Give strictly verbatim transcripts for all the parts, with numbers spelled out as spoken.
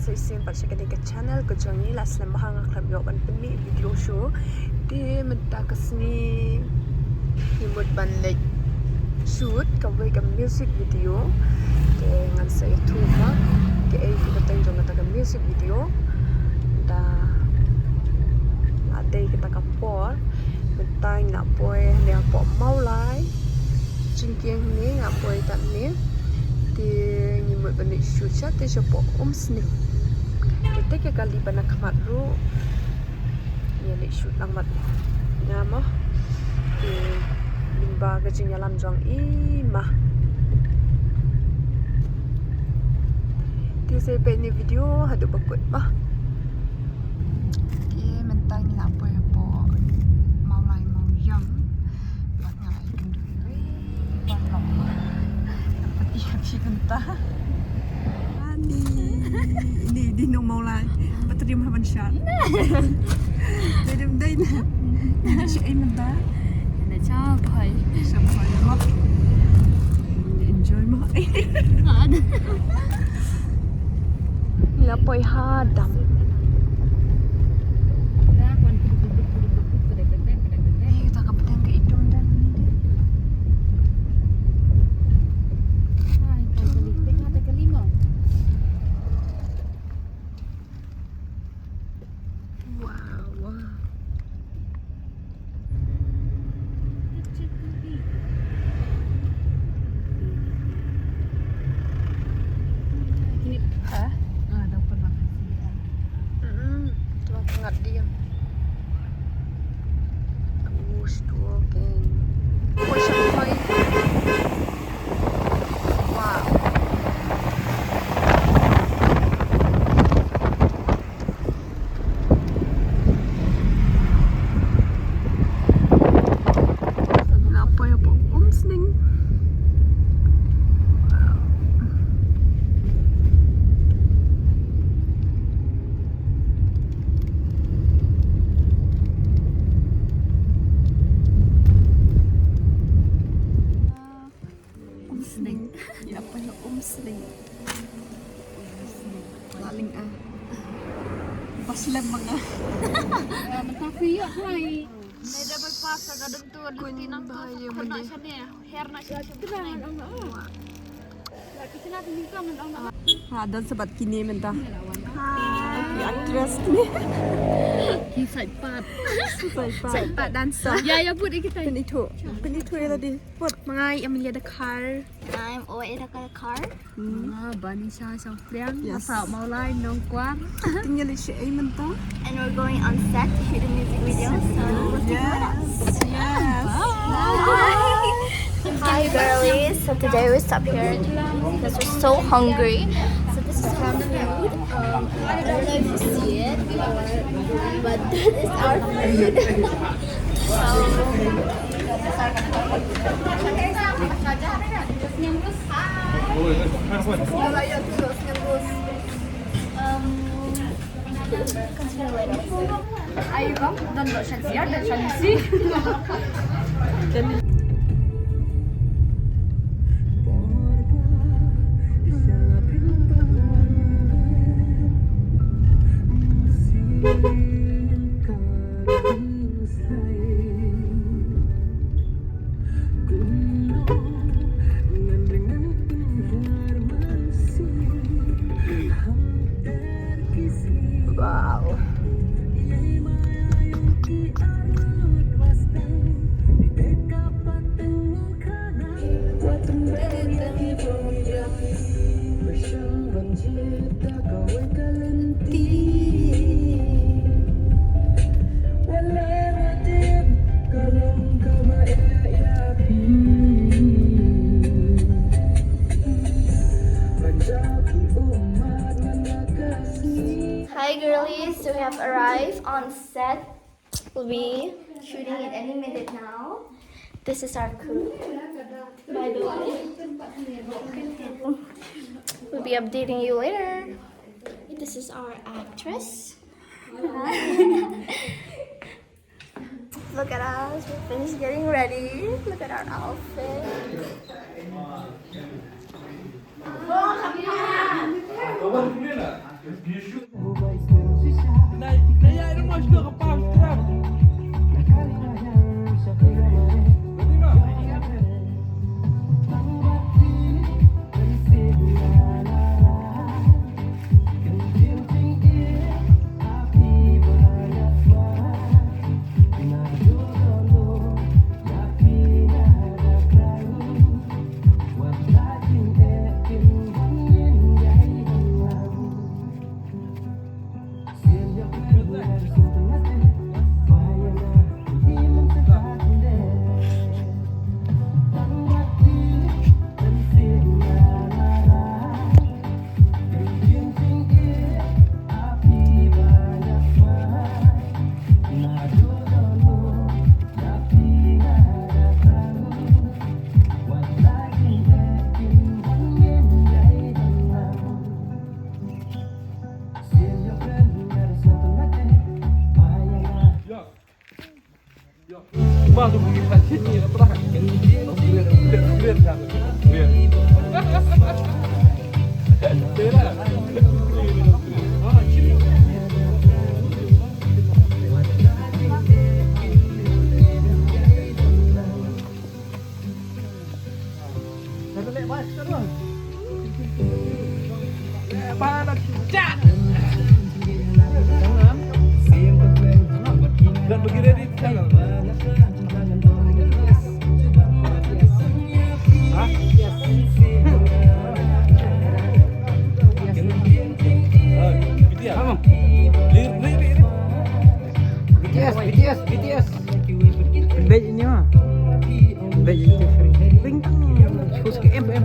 Sa shisien pat sha kane ka channel ka jong ngi, la slem bha nga khlem ïoh ban pynmih video show. Te mynta ka sngi ngi mut ban leit shoot kawei ka music video. Te ngan sa ïathuh ma kaei ka kyrteng jong kata ka music video. Da la dei kata ka por mynta ngi la poi hangne hapoh Mawlai. Jingkieng hangne ngi la poi tad hangne. Te ngi mut ban leit shoot sha te shapoh Umsning. Te te ka kali ba na khmat ruh ngi leit shoot lang bad nga mo. Te lyngba ka jingïalam jong i ma. Te sa peit ïa ine i video haduh ba kut mo. Te mynta ngi la poi hapoh Mawlai Mawiong. Bad nga la ïakynduh ïa i Wan Lok. Dapat ïa phi mynta. Ani. Ini di nong Mawlai. Patrim haban shat. Dei dei dei na. Ini si ai mynta. Ina cha bhai. Sa bhai lok. Enjoy mo. Ada. Ngi la poi ha dam. Ni kita ka pdeng ka idum dam ni dei. Wow, wow. Ini, ha? Ah, dah pernah. Mm-mm. Tuang pengat dia. Who's talking? Who's talking? Wow. Nga poi hapoh Umsning. Wow. Umsning. Ïa, poi ha Umsning. Laling ah. Bas lem manga. Mynta phi ïa klai. Nai da bypass ka dum tu lynti nang tu. Kun ba ïa kena mane. Shane, her na shane. Kena nang. Wa. La ki kena ni ka nang. Nga don sa bad kine mynta. Hi. Ki actress kine. Ki sait pat. Sait pat. Sait pat dancer. Ïa, ïa, put ïa kita. Pynithuh. Pynithuh ïa lade. Put. Nga i Amelia Dkhar. I'm Oe Dkhar. Hmm. Nga Banisha Shangpliang. Yes. Nga sah Mawlai Nongkwar. Tinggal ïa shi ei mynta. And we're going on set to shoot a music video. So let's go. Yes. Yes. Bye. Hi girlies. So today we stop here because we're so hungry. So this is our food. Um, I don't know if you see it, but that is our food. So Wow. Hi girlies, so we have arrived on set. We'll be shooting in any minute now. This is our crew, by the way. We'll be updating you later. This is our actress. Look at us, we finished getting ready. Look at our outfit. B T S, B T S, B T S. Bad ini mah. Bad ini. Bintang. Sus ke M M.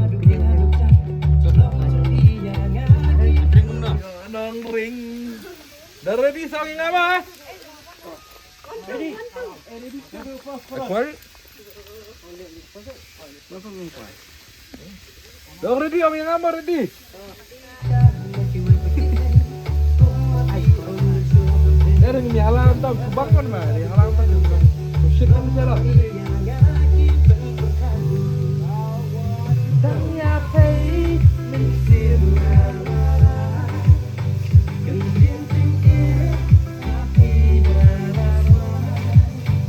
Nong ring. Dah ready, Song Ing Ama? Ready. Ready. Dong ready, Ong Ing Ama ready. Eh, ring ni alam tau, kubang kan ma, ring alam tau, kubang. Shit kan jalan. Dang ya pay, min sim.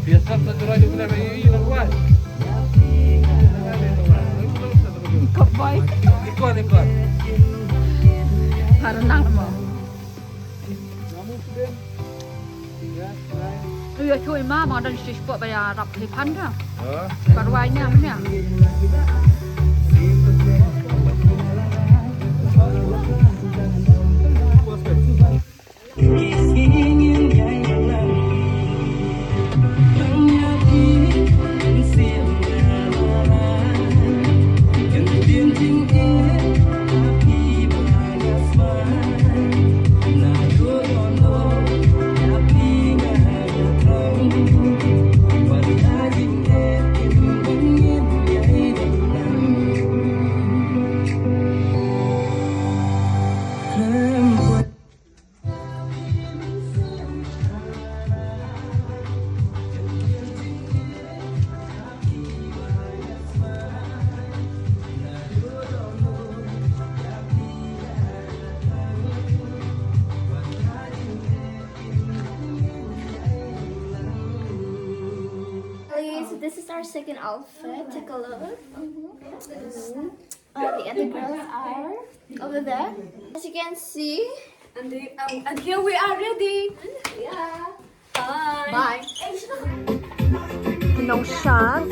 Biasa satu raja boleh bagi ini nak buat. Ikut boy. Ikut, ikut. Harus nang mo. Iya, cuy, ma, ma dan sis kok bayar rap lipan dah. Baru aja mana? Ladies, this is our second outfit. Take a look. Uh, the other girls are over there. As you can see. And, they, um, and here we are ready. Yeah. Bye. Bye. Nong Shar.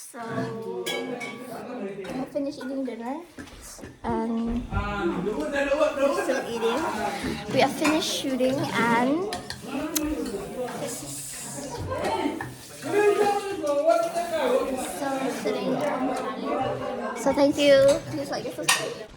So, I finished eating dinner and we're still eating. We have finished shooting and this is so fitting. So thank you. Please like and subscribe.